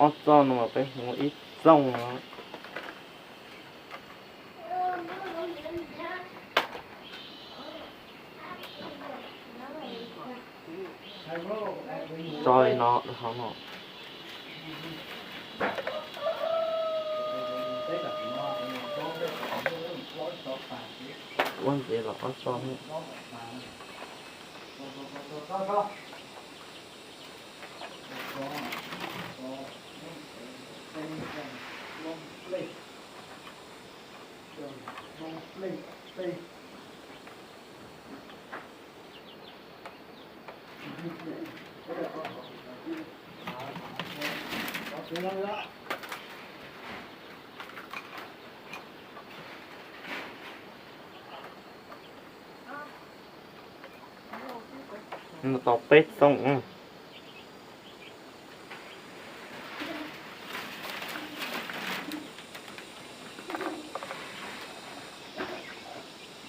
Ob txoj no mas peb hu ib txooj no. Tso li no rau hauv no. Ua ntxiv los ob txoj thiab. Mus tau peb txooj.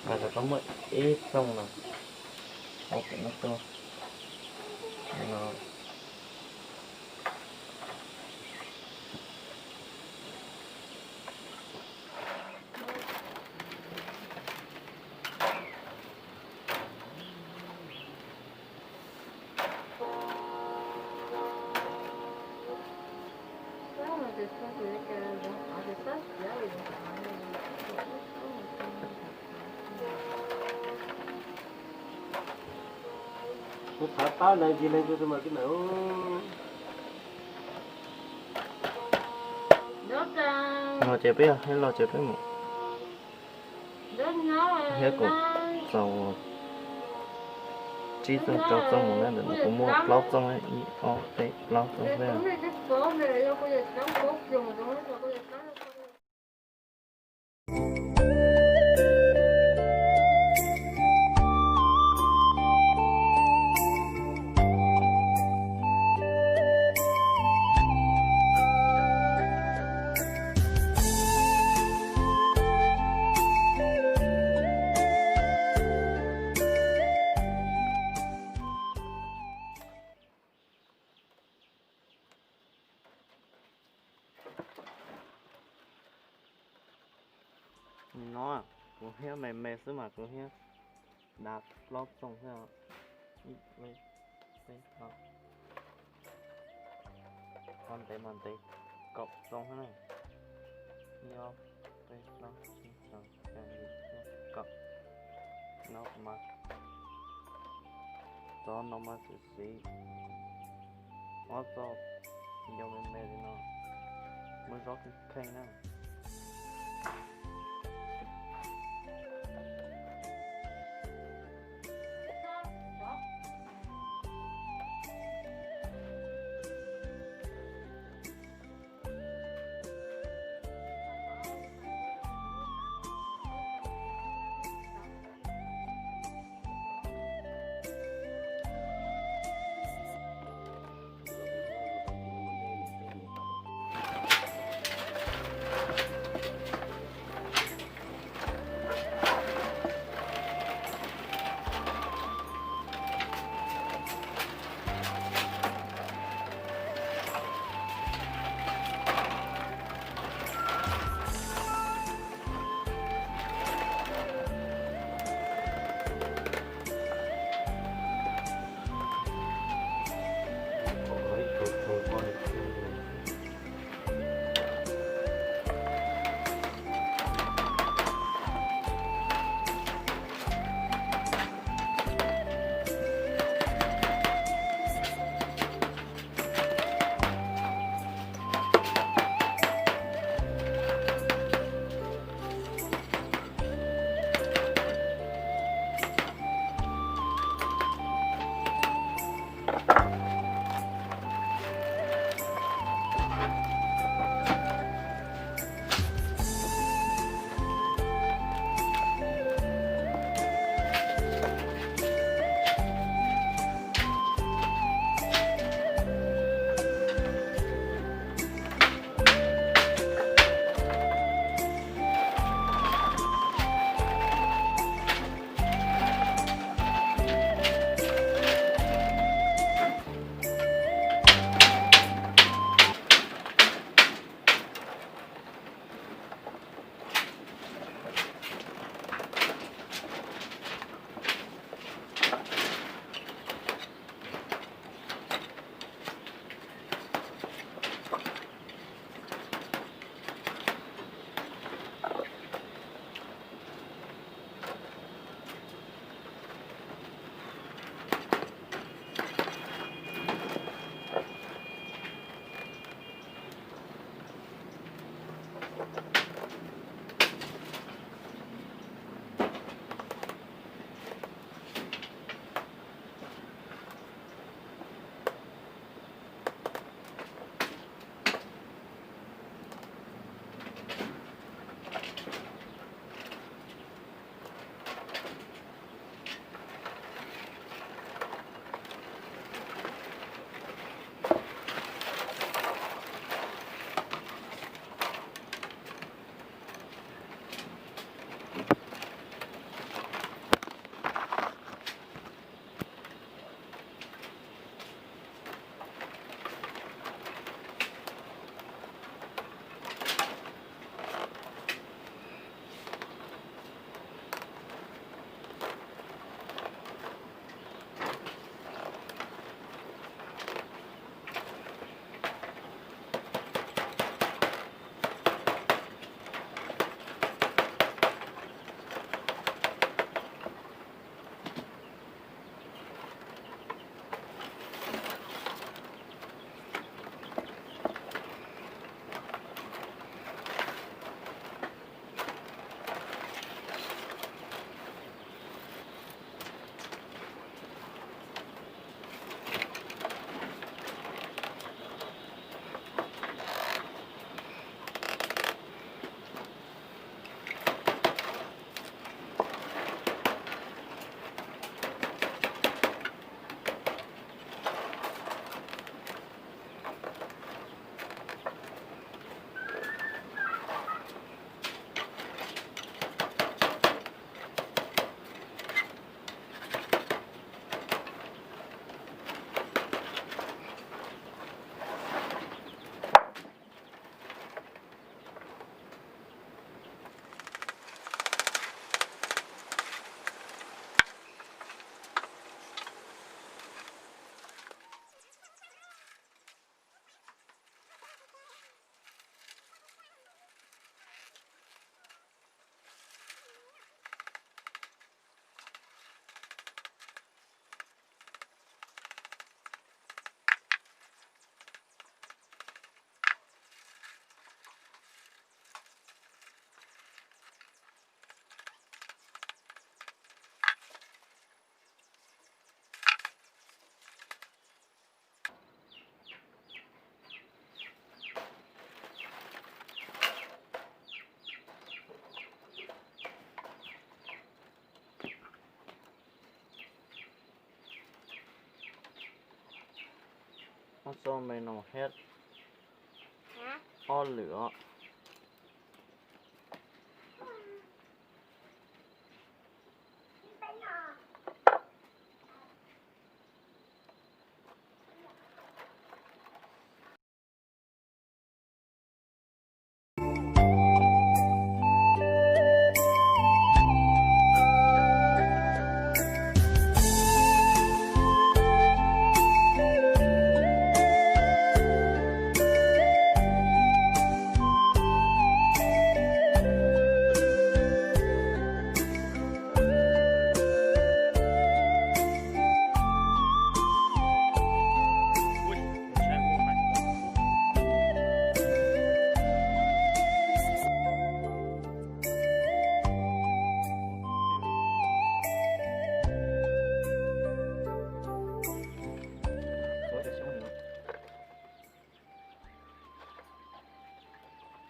Mas rau koj muaj ib txooj no, ua kom no tuaj no. Kuv thav pab ntawd ntsis leeg tus mas kib nawm. No ces peb yog hais los ces peb mus thiab kuv txaus tsib txooj rau txooj mus na, ntawm no kuv muaj plaub txooj, ib ob peb plaub txooj xwb. No kuv hiab me me xwb mas kuv hiab dav plaub txooj xwb. Ib, peb, peb, no, qhov ntev mas ntev kaum txooj xwb na. Ib, ob, peb, plaub, tsib, xya, yim, cuaj, kaum. No mas txog no mas xwm xwm ob txoj nco me me li no, muab zob kheej kheej na. Txoj me no thiab ob lwm os.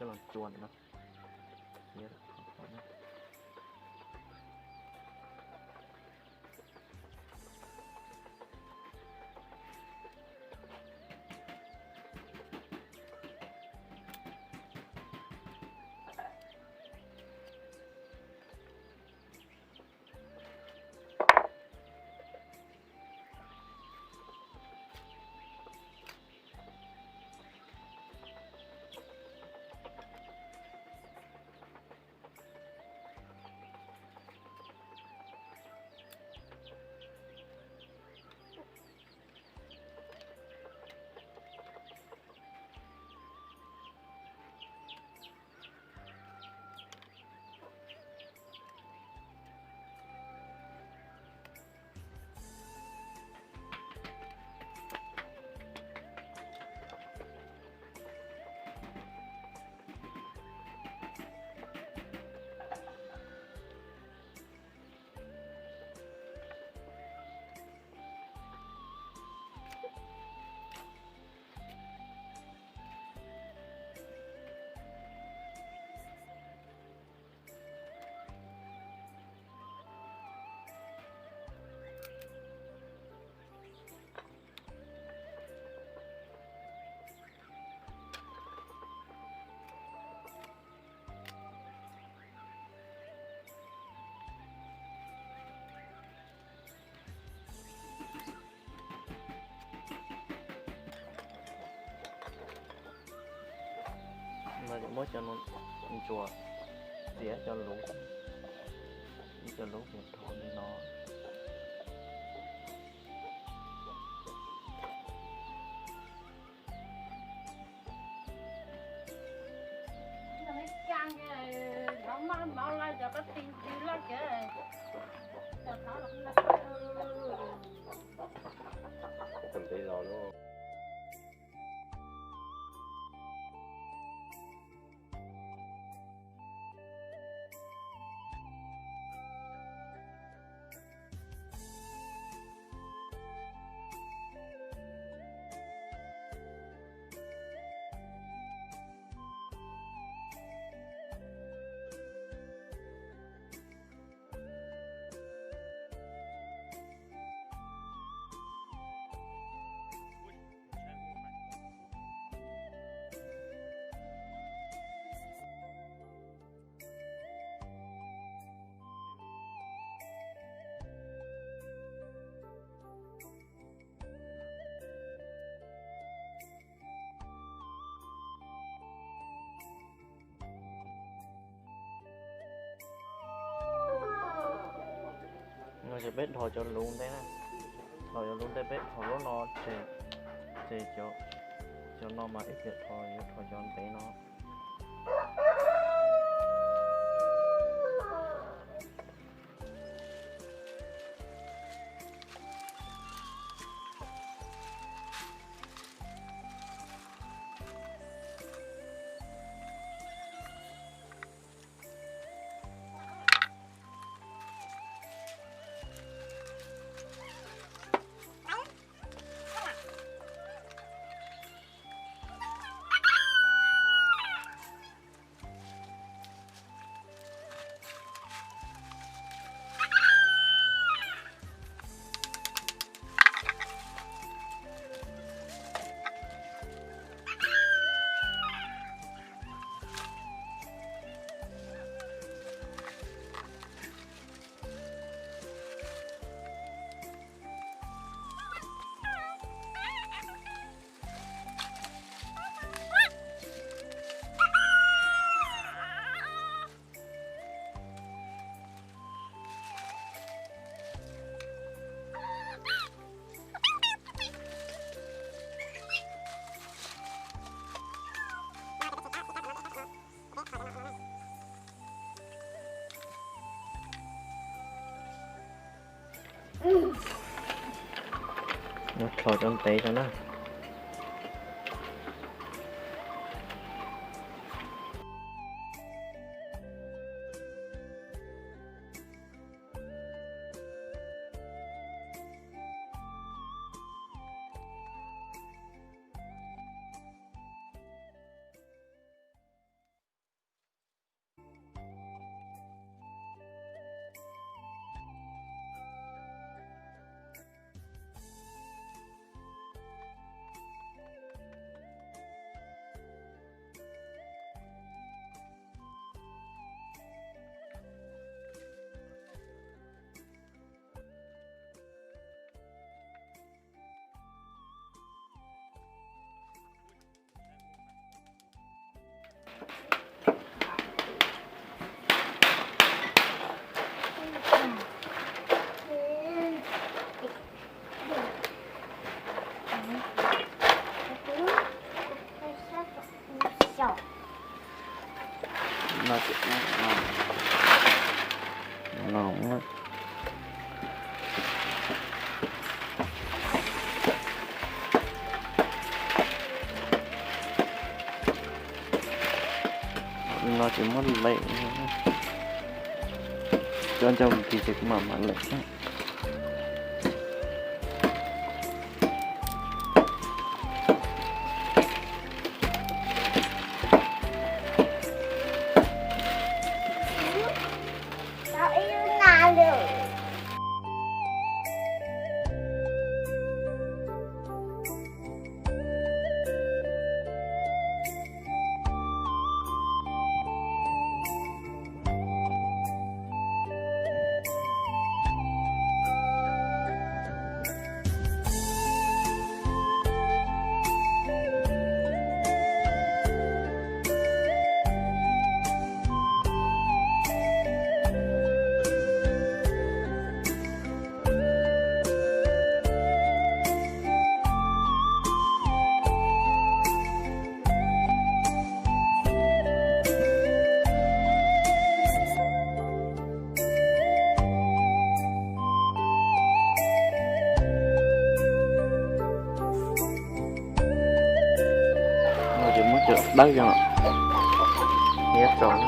Coj los tsuas no. Muab cov ntsuas tiav cov lub, ib cov lub mus rau li no. No ces peb dhos cov lub ntej na, dhos cov lub ntej peb dhos lub no ces, ces cov, cov no mas ib txwm dhos, yuav dhos cov ntev no. Mus txhos cov ntev rau na. No ces muab leem, cov ncauj mus kis ces kuv mam mam leem. No ces muab cov dawb cov no, nyob rau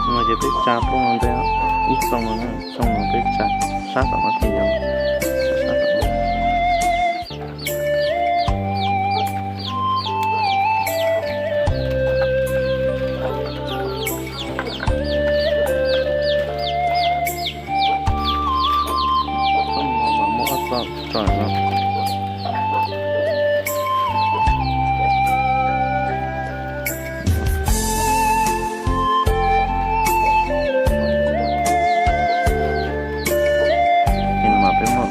No ces peb tsa plooj no ntej, ib xoo no, xoo no peb tsa sab tom no thiaj yog, sab tom no. Muab ob txoj tso no. Ces no mas peb muab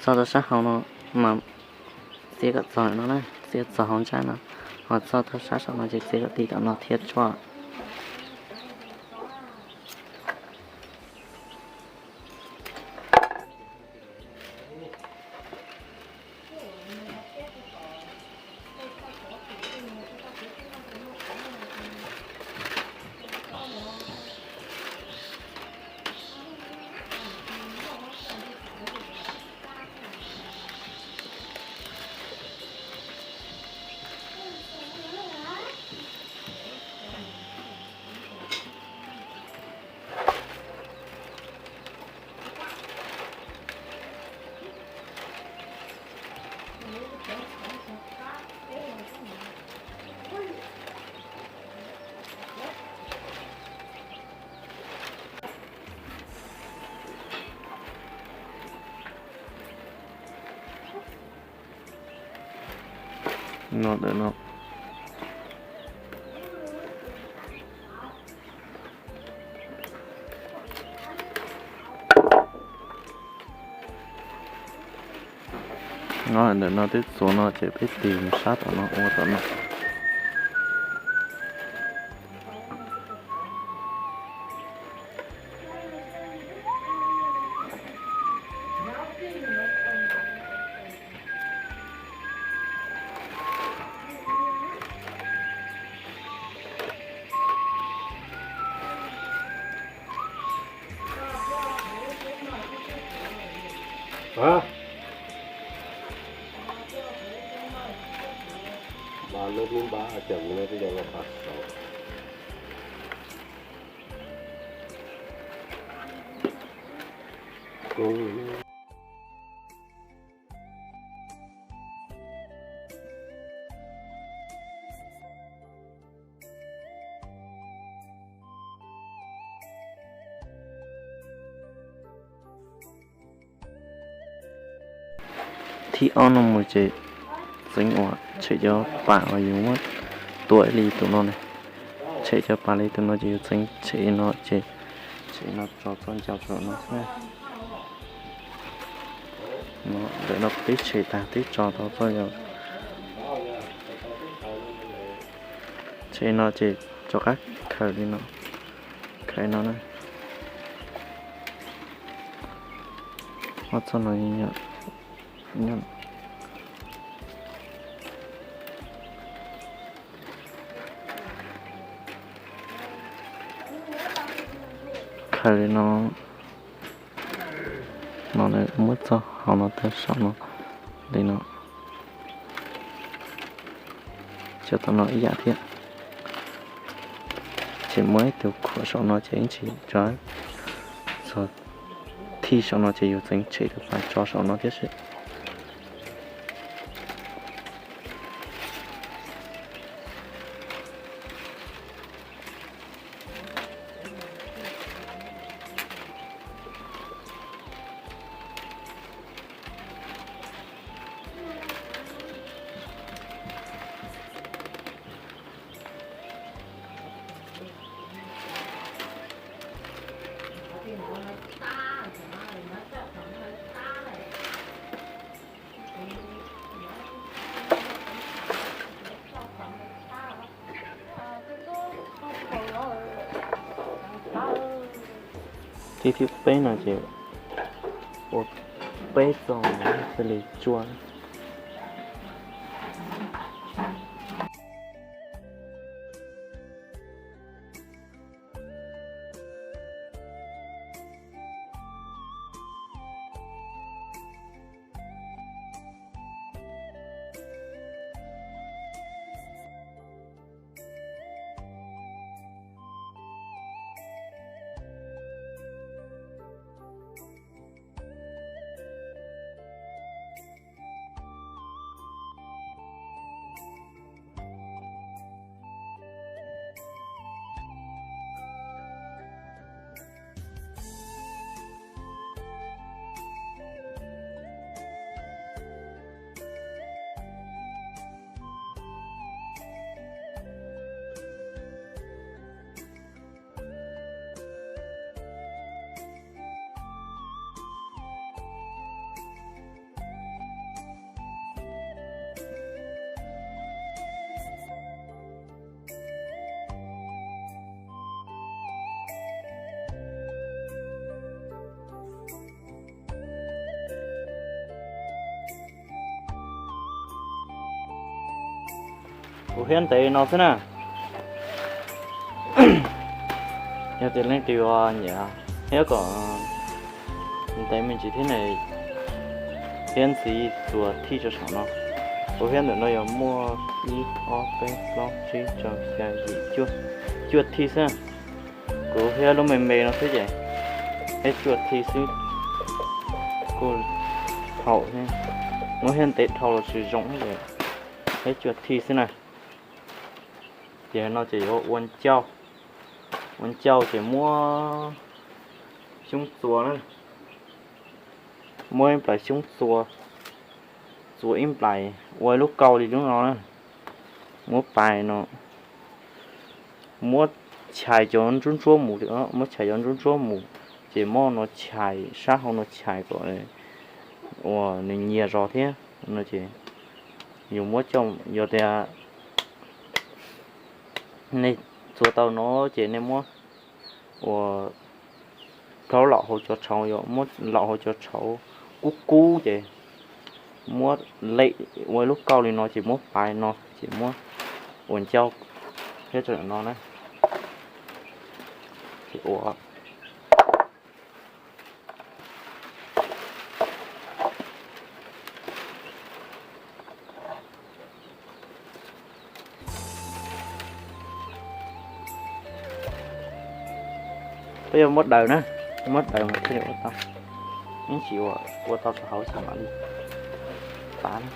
Txog rau sab hauv no mas txiav kom txog no na, txiav txog hauv ntsab no, ho txog rau sab saum no ces txiav kom ti tom no thiab tso. No ntawm no. No ntawm no twb txuav no ces peb tig mus sab tom no ua tom no. Thib ob no mus ces txeev uas tshem cov pas uas yus muab tua ib li tus no ne. Tshem cov pas li tus no ces yus txeev tshem no ces tshem no tso txoj ncauj saum no xwb. Ntawm no twb tshem tag twb tso tau txoj ncauj. Tshem no ces rov qab khaws li no, khaws no na. Ob txoj no khaws li no, no muab txoj hauv no tawg saum no li no. Cov tom no ib yam thiab. Ces muab ib tug khuam saum no ces ib ntsis tso, txog thib saum no ces yus txeev tshem tus pas tso saum no thiab xwb. Thib thib peb no ces ua peb txoj thiaj li tsuaj. Kuv hiab ntev no xwb na. Yog tias leej twg nyiam hiab kom ntev me ntsis thiab ne, hiab ntxiv txuas thij rau saum no. Kuv hiab ntawm no yog muaj ib ob peb plaub tsib rau xya yim cuaj, cuaj thij xwb. Kuv hiab lub me me no xwb ces hiab cuaj thij xwb. Kuj haum thiab, muab hiab ntev dhau los tsis zoo thiab ces hiab cuaj thij xwb na. Ces no ces yuav ua ncauj, ua ncauj ces muab xyoob txua na, muab ib nplais xyoob txua, txua ib nplais ua ib lub kauj li lub no na, muab pais no, muab chais cov ntsuab ntsuab mus, muab chais cov ntsuab ntsuab mus, ces muab no chais sab hauv no chais kom uas nws nyias zog thiab no ces yus muab coj, yog tias nej txua tau no ces nej muab ua plaub laum hauv cov tshauv, yog muab laum hauv cov tshauv kub kub ces muab lem ua lub kauj li no ces muab pais no ces muab ua ncauj thiab rau no na. Ces ua Peb yuav muab daws na, muab daws mas thiaj li ua tau. Ib tsis ua, ua tau rau hauv xwb mam li tav na.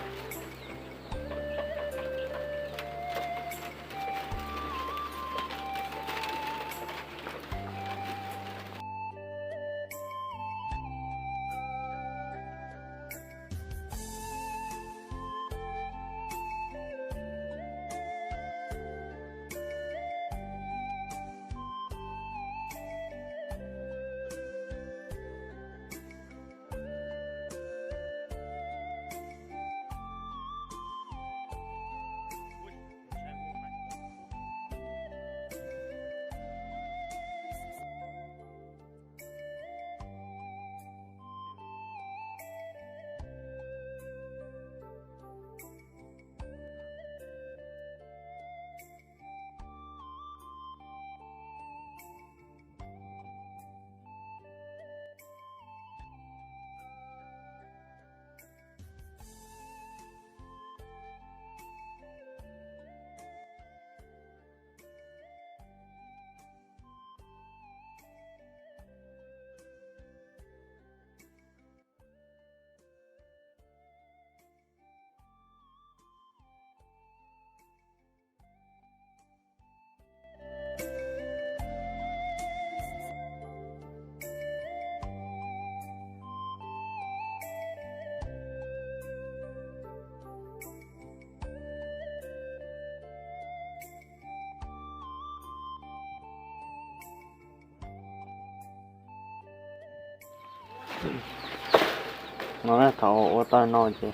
No na, thaum ua tau no ces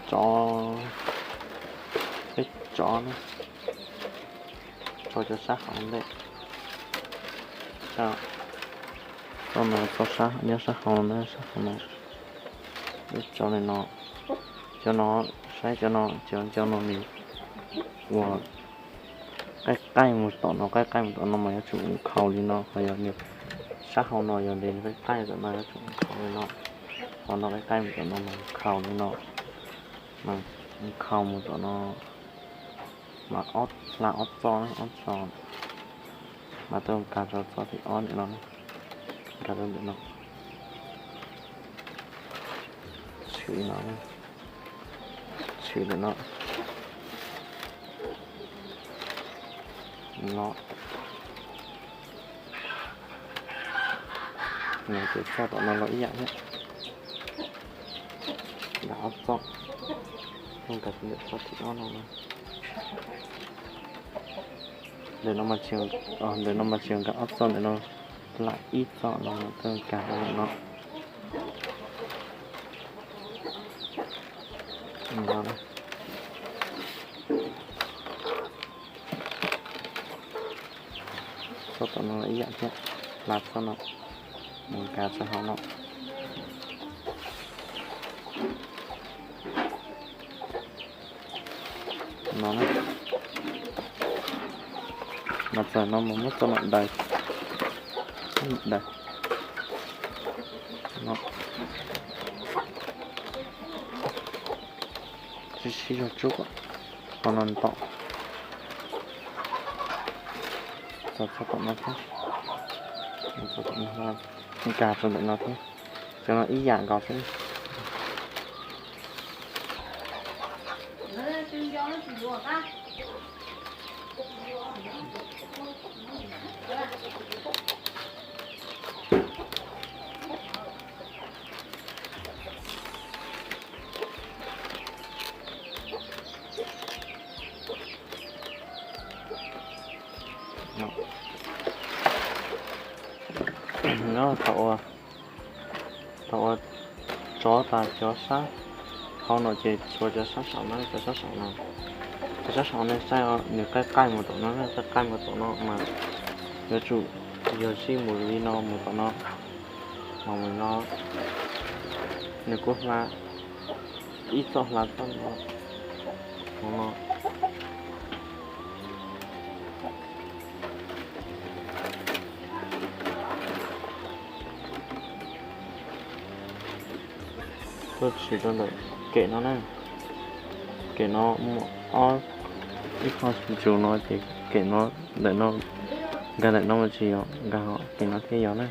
tso peb tso na, tso cov sab hauv ntej, tso no, tso sab, nyob sab hauv no, sab hauv no, peb tso li no, cov no, saib cov no, cov no nws ua qaij qaij mus tom no, qaij qaij mus tom no mas yuav tsum mus khaus li no, ho yog nws sab hauv no yog nws qaij qaij tom no yuav tsum mus khaus li no, ho no qaij qaij mus tom no mas khaus li no, mas khaus mus tom no, mas ob, hla ob txoj na, ob txoj, mas tau nkag rau txoj thib ob ntawm no, nkag rau ntawm no, tshwm no, tshwm ntawm no, no, no ces txoj tom no los ib yam thiab, nkag ob txoj, nkag ntawm txoj thib ob no na. Ntawm no mas tsis, ntawm no mas tsis nkag ob txoj, ntawm no hla ib txoj no, tau nkag rau ntawm no. Txoj tom no ib yam thiab, hla txoj no, mus nkag rau hauv no. No na, mas txawm no mus muab txoj no daws, daws no, sib sib zog tsuab kom qhov no ntom, txog txog tom no thiab, txog tom no, nkag rau ntawm no thiab, cov no ib yam nkaus xwb. Nyob thaum ua, thaum ua tsov tas cov sab hauv no ces tshuav cov sab saum na, cov sab saum no, cov sab saum no saib nws qaij qaij mus tom no, qaij qaij mus tom no mas yuav tsum yog sib mus li no mus tom no, mas mus no nws kuj hla ib txoj hla txoj no, no. Tuaj tsim rau ntawm kem no na, kem no muaj ob, ib qho ntsus no ces kem no, ntawm no, nkag ntawm no mas tsis yog, nkag kem no thiaj yog na.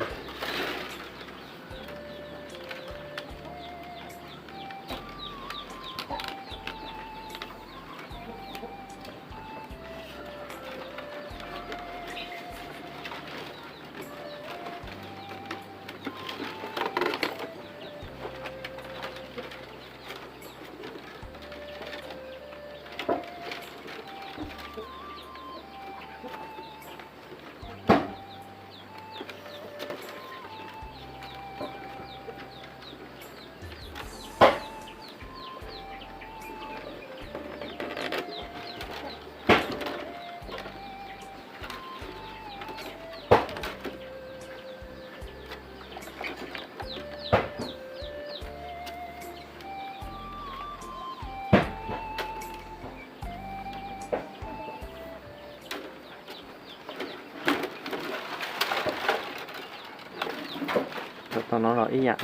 Cov tom no los ib yam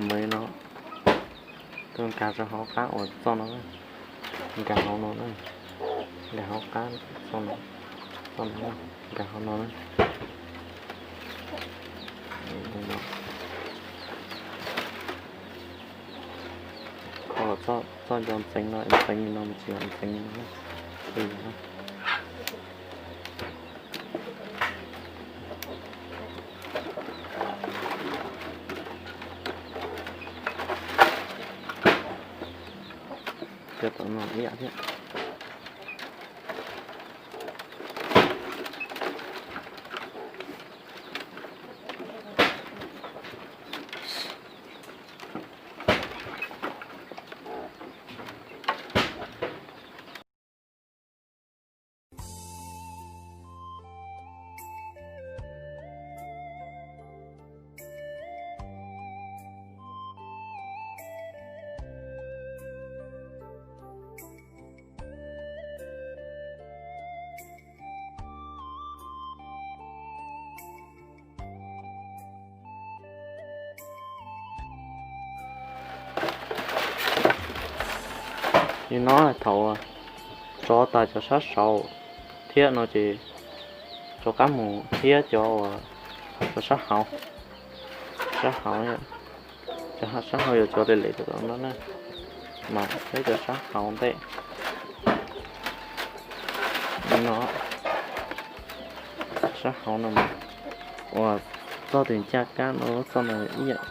na, no, tuaj nkag rau hauv qab uas txoj no, nkag hauv no na, nkag hauv qab txoj no, txoj no, nkag hauv no na. Txoj nco ntxeev no, ntxeev li no mas tsis yog ntxeev li no na. Cov tom no ib yam thiab. Li no thaum tsov tas cov sab saud thiab no ces rov qab mus thiab cov uas cov sab hauv, sab hauv, cov sab hauv yuav tsov lem lem rau tom no na, mas thiab cov sab hauv ntej no, sab hauv no mas uas txoj twg ncaj kab no, txoj no ib yam,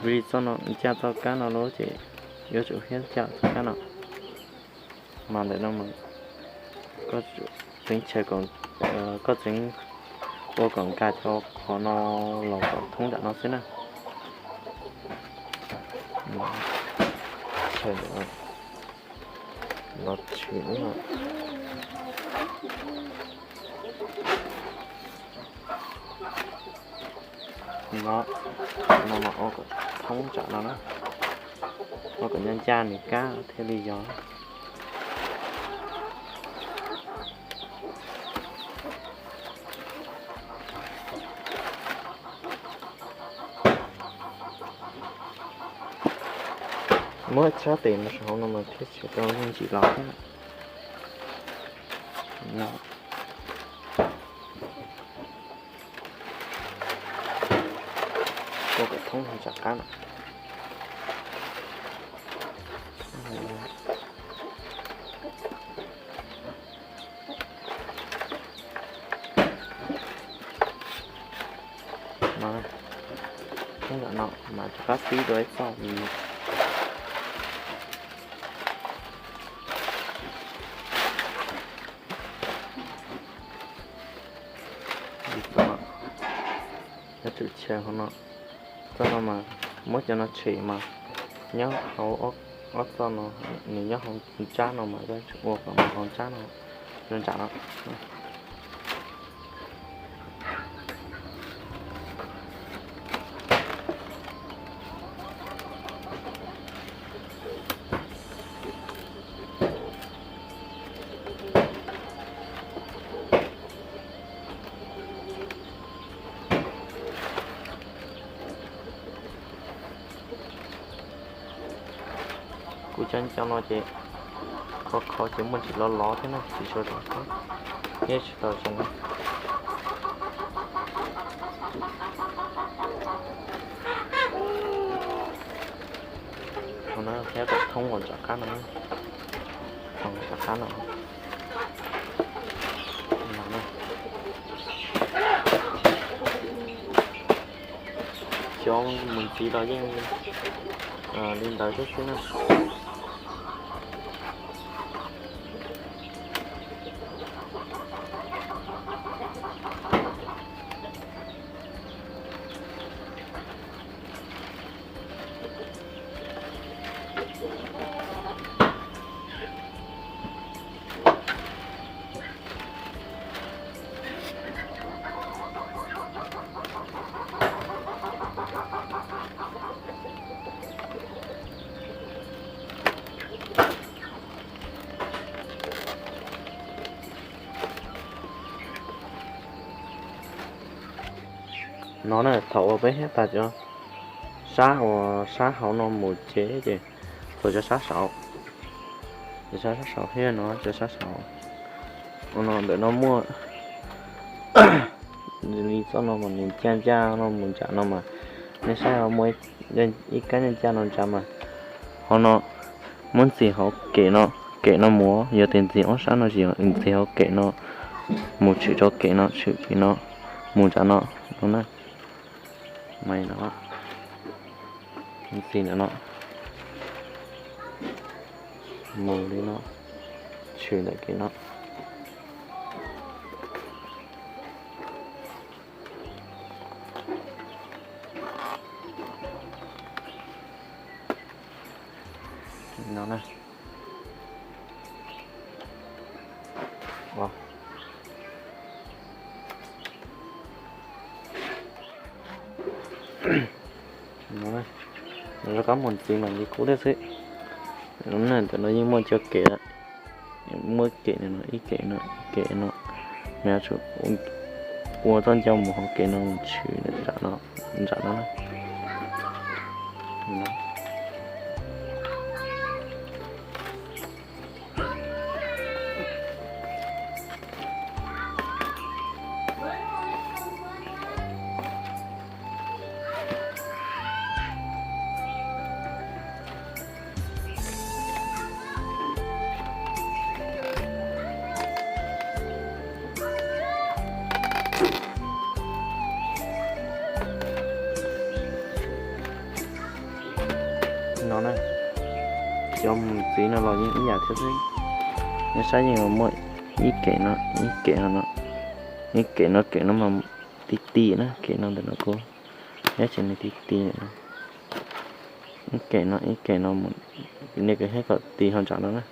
vim txoj no ncaj txoj kab no lawm ces yuav tsum thiab ncaj txoj kab no. Mas ntawm no mas koj txeev chaw, koj txeev ua kom nkag cov qhov no los kom thoob nram no xwb na. Chaw ntawm no los tshwm no. No, no mas ua kom thoob tsam no na, ua kom ncaj ncaj nws kab thiaj li yog. Muab sab tes no saum hauv no mas thiaj tsis tau ntsim los thiab. Ua kom thoob rov qab no. Thoob no mas rov qab pib dua ib txoj vim yuav tsum chaws hauv no. Txoj no mas muab cov no tshem mas nyob hauv ob txoj no, nws nyob hauv ntsab no mas yuav tsum ua kom mus hauv ntsab no, ntsab no. Kuv cov ncau no ces khov kho ces muaj ntsis lov lov thiab na, tsis sua zoo thiab, thiab tsis tau zoo. Qhov no thiab kom thoob los rov qab no, thoob rov qab no. Cov mus ntxiv los yeej li ntawd thiab xwb na. No na, thaum uas peb hiab tas cov sab uas sab hauv no mus ces ces txog cov sab saud, cov sab saud thiab no, cov sab saud no ntawm no muaj li txoj no mas nws ncaj ncaj no mus ntsam no mas, nej saib muaj ib kab ncaj ncaj no ntsam mas, ho no muab ntxiv hauv kem no, kem no mus, yog tias ntxiv ob sab no tsis yog, ntxiv hauv kem no mus tshwm rau kem no, tshwm kem no mus ntsam no, no na. Mas no, ntxiv ntawm no mus li no, tshwm ntawm kem no. No na. Rov qab mus ntxiv mam li qub thiab xwb. Ntawm no yeej muaj cov kem, muaj kem no, ib kem no, ib kem no, nws yuav tsum ua txoj ncauj mus hauv kem no mus tshwm nram no, nram no na. No na, cov mus ntxiv no los yeej ib yam thiab xwb. Nej saib yeej muaj ib kem no, ib kem no, ib kem no, kem no mas ti ti na, kem no ntawm no kuv, ib kem no ti ti, ib kem no, ib kem no, nej kov thiab kom ti ho ntsam no na.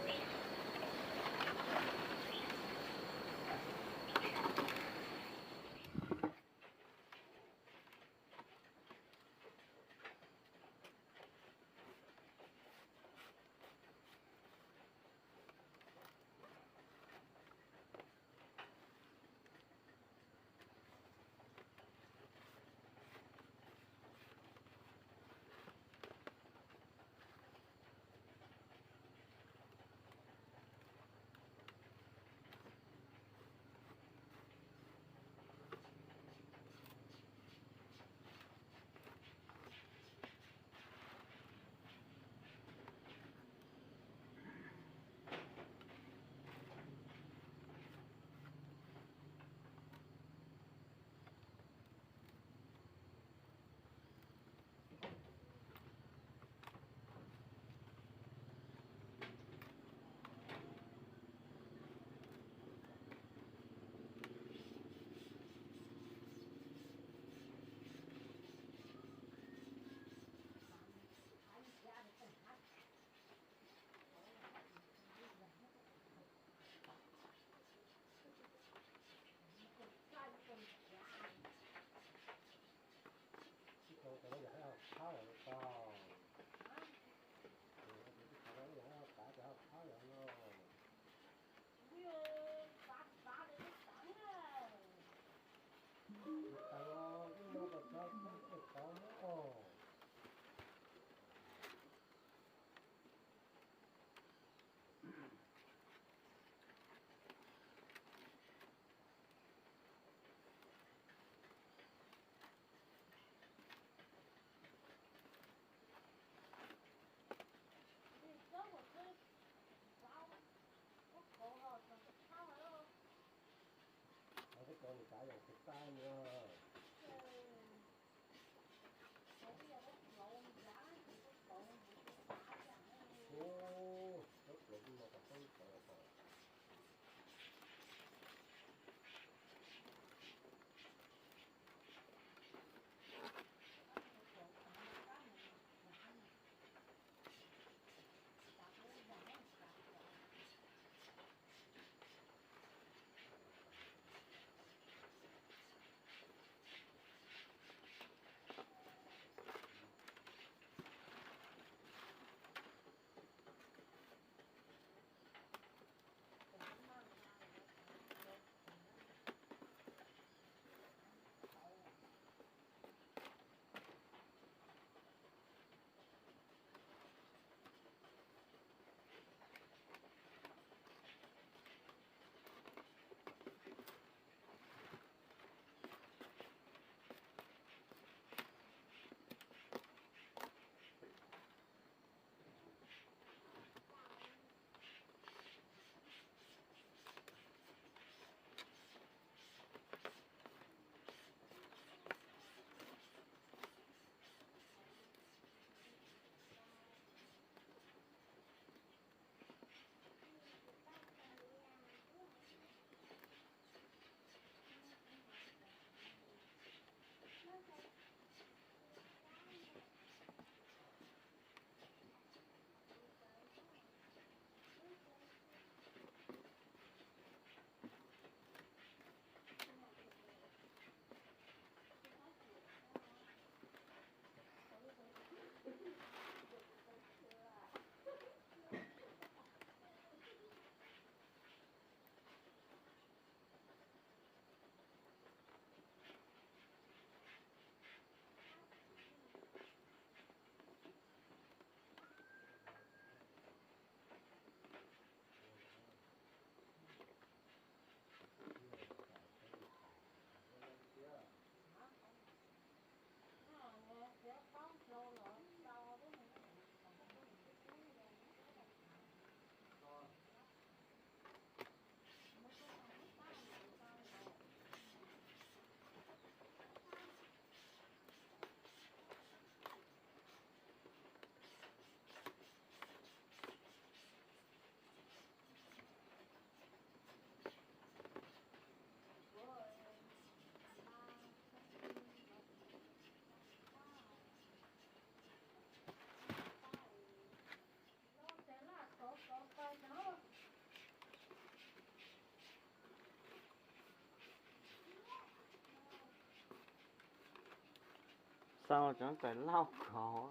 Tau cov tais lauj kaub.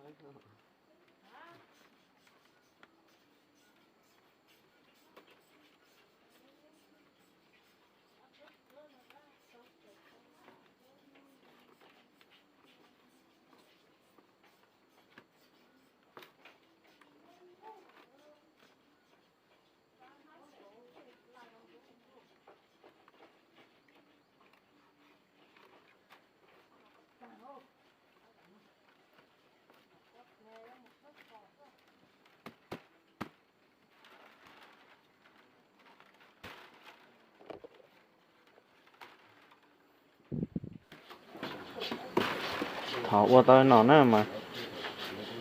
Thaum ua tau no na mas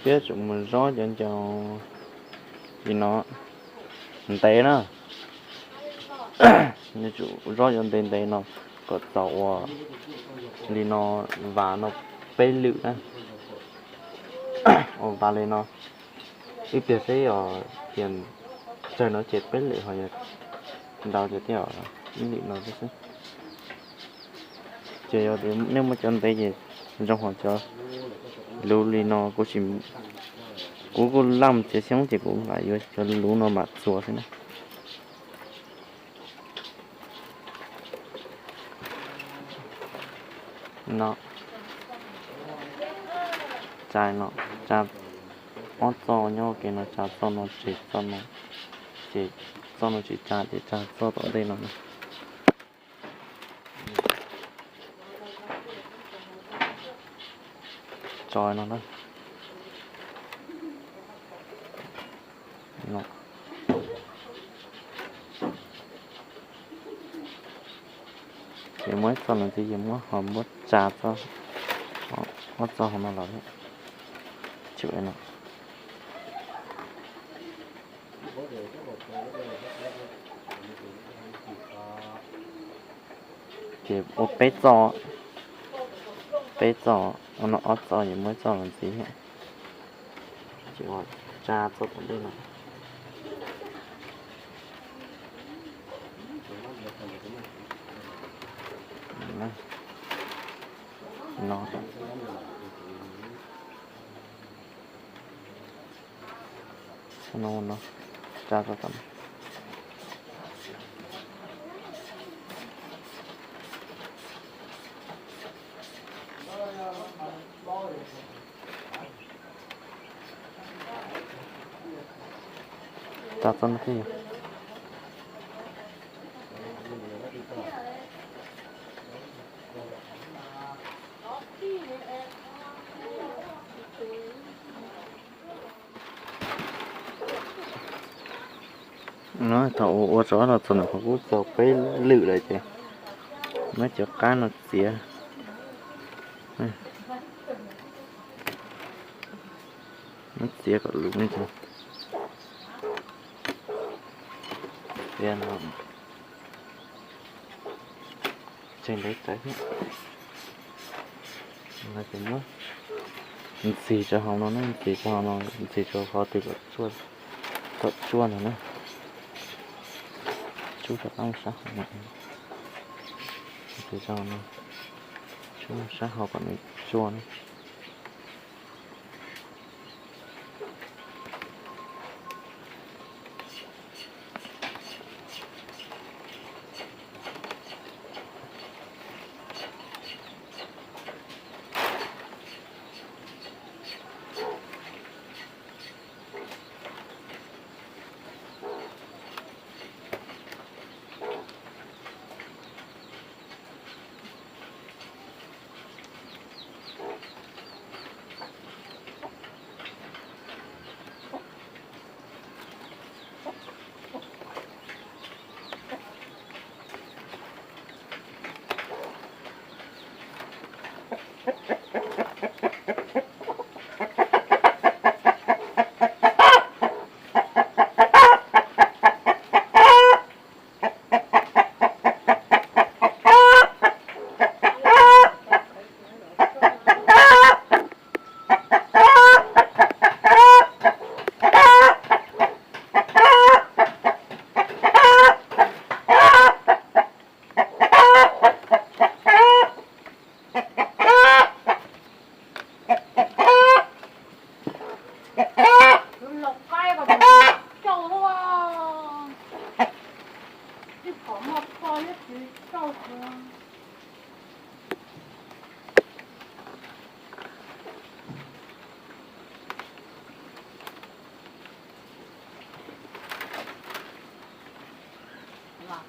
peb tsum mus zob cov ncaus li no ntev na. Nws tsum zob cov ntev ntev no kom txaus ua li no, vas no peb lwm na. Ua vas li no ib pliag xwb os, tias tsawg no ces peb lwm, ho yog ntau ces thiaj ib lwm no xwb. Ces yog tias nej muaj cov ntev ces zoo, ho cov luv li no kuv tsis, kuv kuj laj mus txiav xyoob ces kuv lam yuav cov luv no mam txuas xwb na. No, tsa no, tsa ob txoj nyob ke no, tsa txoj no, tseg txoj no, ces txoj no tsis tsa ces tsa txoj tom ntej no. Tso no na. Ces muab ib txoj no ntxiv, ces muab ho muab tsa txoj, ob txoj hauv no los thiab. Tsis no. Ces ua peb txoj, peb txoj, ua no ob txoj ces muab ib txoj los ntxiv thiab. Ces ua tsa txoj tom ntej no. No, no, no, tsa txoj tom no. Tsa txoj no thiab yog. No thaum ua tso los txog nram qhov kuj txog peb lwm lawm ces muab cov qab no txiav, muab txiav kom luv ne ces txiav no tseg ntev tsawv thiab. No ces muab ntxig rau hauv no na, ntxig rau hauv no, ntxig rau qhov twg kom tsuaj no na. Tsuj rov qab mus sab hauv no, ntxig rau hauv no, tsuj sab hauv kom nws tsuaj na.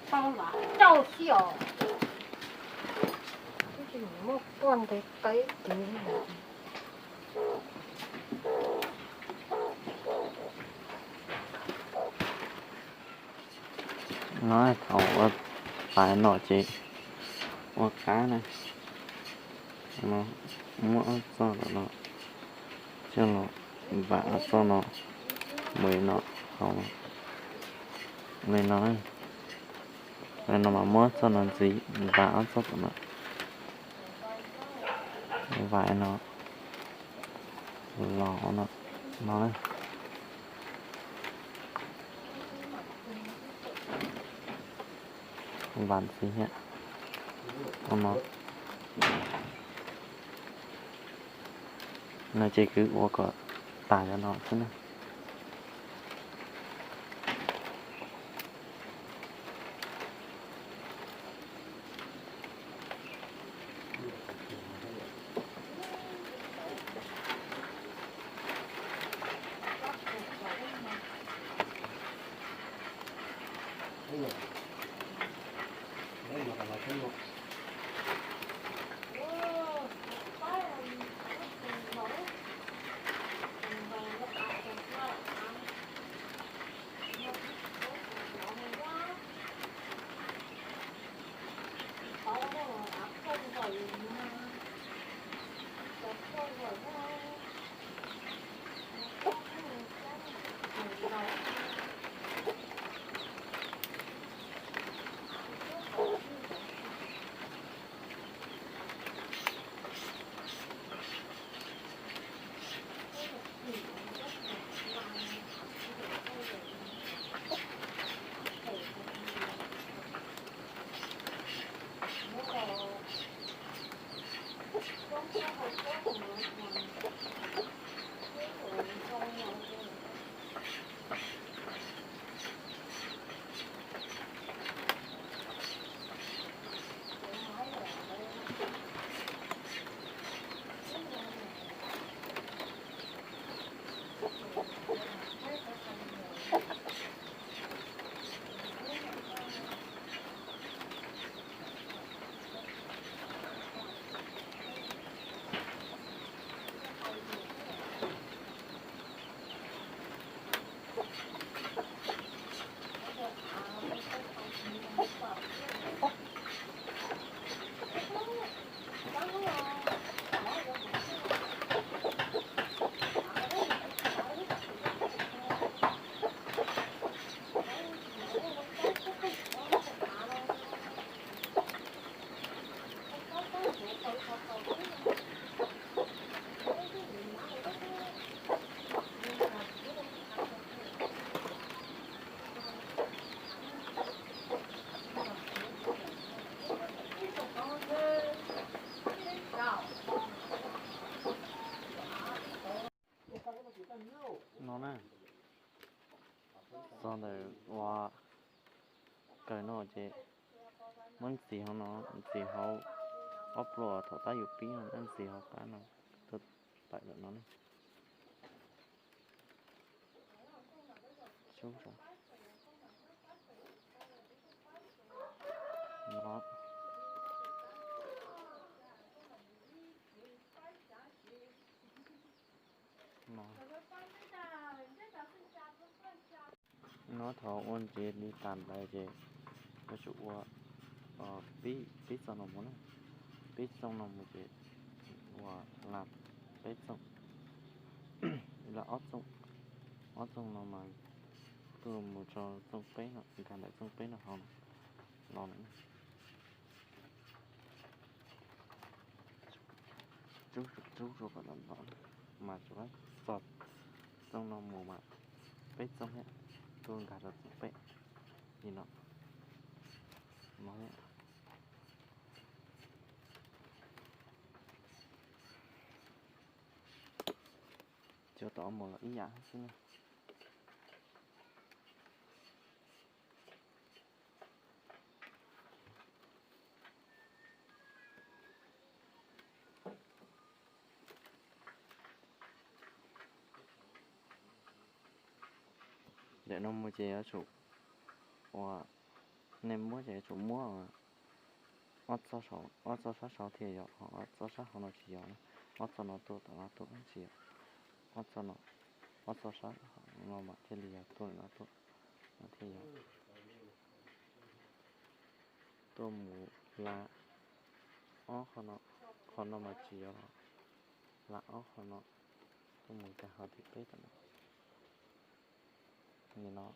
Tau vam cauj xwb os. Twb tsis muaj poj nte qaib tid. No thaum ua tas no ces ua qab na, muab ob txoj tom no coj los vam ob txoj no mus no hauv li no. Li no mas muab txoj no ntxiv, vam ob txoj tom no, vam no los no, no na. Vam ntxiv thiab no. No ces kwv ua kom tas cov no xwb na. No na, txog ntawm ua kawg no ces muab ntxiv hauv no, ntxiv hauv ob pluas thaum tab yus pib no, ntxiv hauv qab no, tuaj tawm lawm no ne. No thaum ua ntsev li tas ntawd ces yuav tsum ua pib, pib txoj no mus na, pib txoj no mus ces ua la peb txooj, la ob txooj, ob txooj no mas tuaj mus txog txooj peb no, nkag ntawm txooj peb no hauv no los lawm. Rub, rub rau kom ntom ntom mas tsuas txog txooj no mus mas peb txooj thiab, tuaj nkag rau txooj peb li no, no thiab. Cov tom mus los ib yam xwb na. Ntawm no mus ces yuav tsum ua Nej muab ces yuav tsum muab ob txoj sab saud thiaj yog, ob txoj sab hauv no tsis yog na. Ob txoj no tuaj tom no tuaj tsis yog. Ob txoj no, ob txoj sab no mas thiaj li yog tuaj no tuaj, no thiaj yog. Tuaj mus hla ob qho no, qho no mas tsis yog, hla ob qho no, tuaj mus tag hauv tim peb tom no. Li no.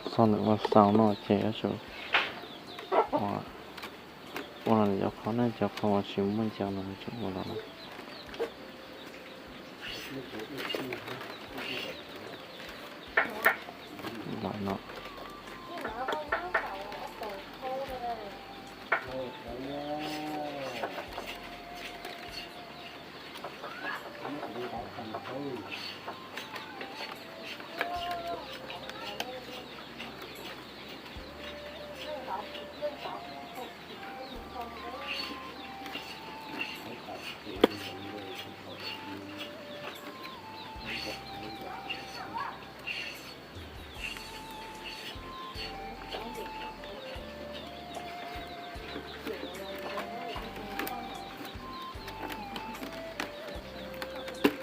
Txog ntawm ua xaus no ces yuav tsum ua, ua los cov qhov na, cov qhov uas tsis muaj ncau no yuav tsum ua los, los no.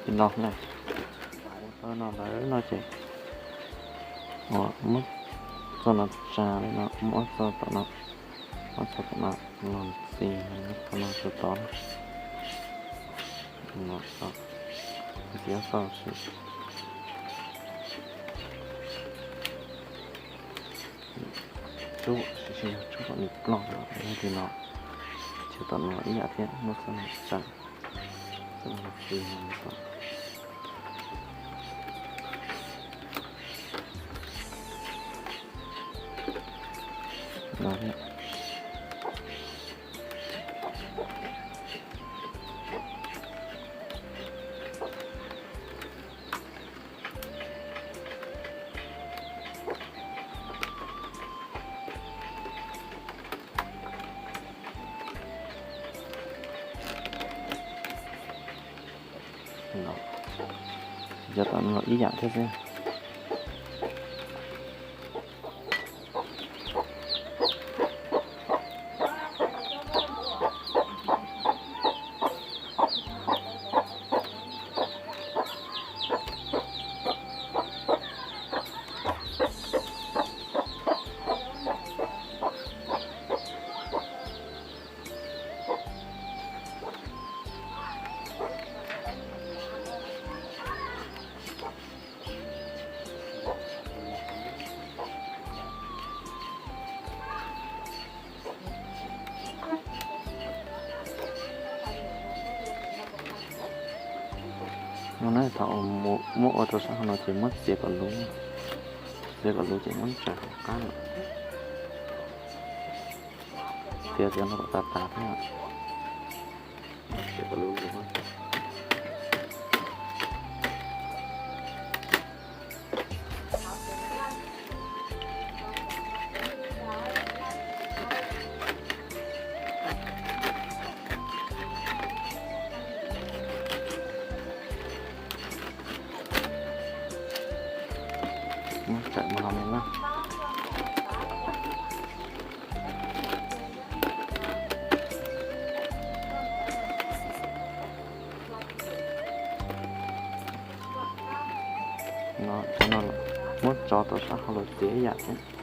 Li no na, no ntawd no ces muab txoj no tsa li no, muab ob txoj tom no, ob txoj tom no los ntxiv, ob txoj no rau tod, no tod, ntxiv ob txoj. Tsub, tsis yog tsub kom nws ploj no, yog li no, ces tom no ib yam thiab, muab txoj no tsa, txoj no tsis yog tom no thiab. Cov tom no los ib yam thiab xwb. No na, thaum muab ua rau sab hauv no ces muab txiav kom luv, txiav kom luv ces muab ntsaws hauv qab lawm. Txiav txiav no kom tas tas thiab. Txiav kom luv luv. Muab tawm mus los mus na. No, cov no muab tso rau sab hauv lawm txiav ib yam thiab.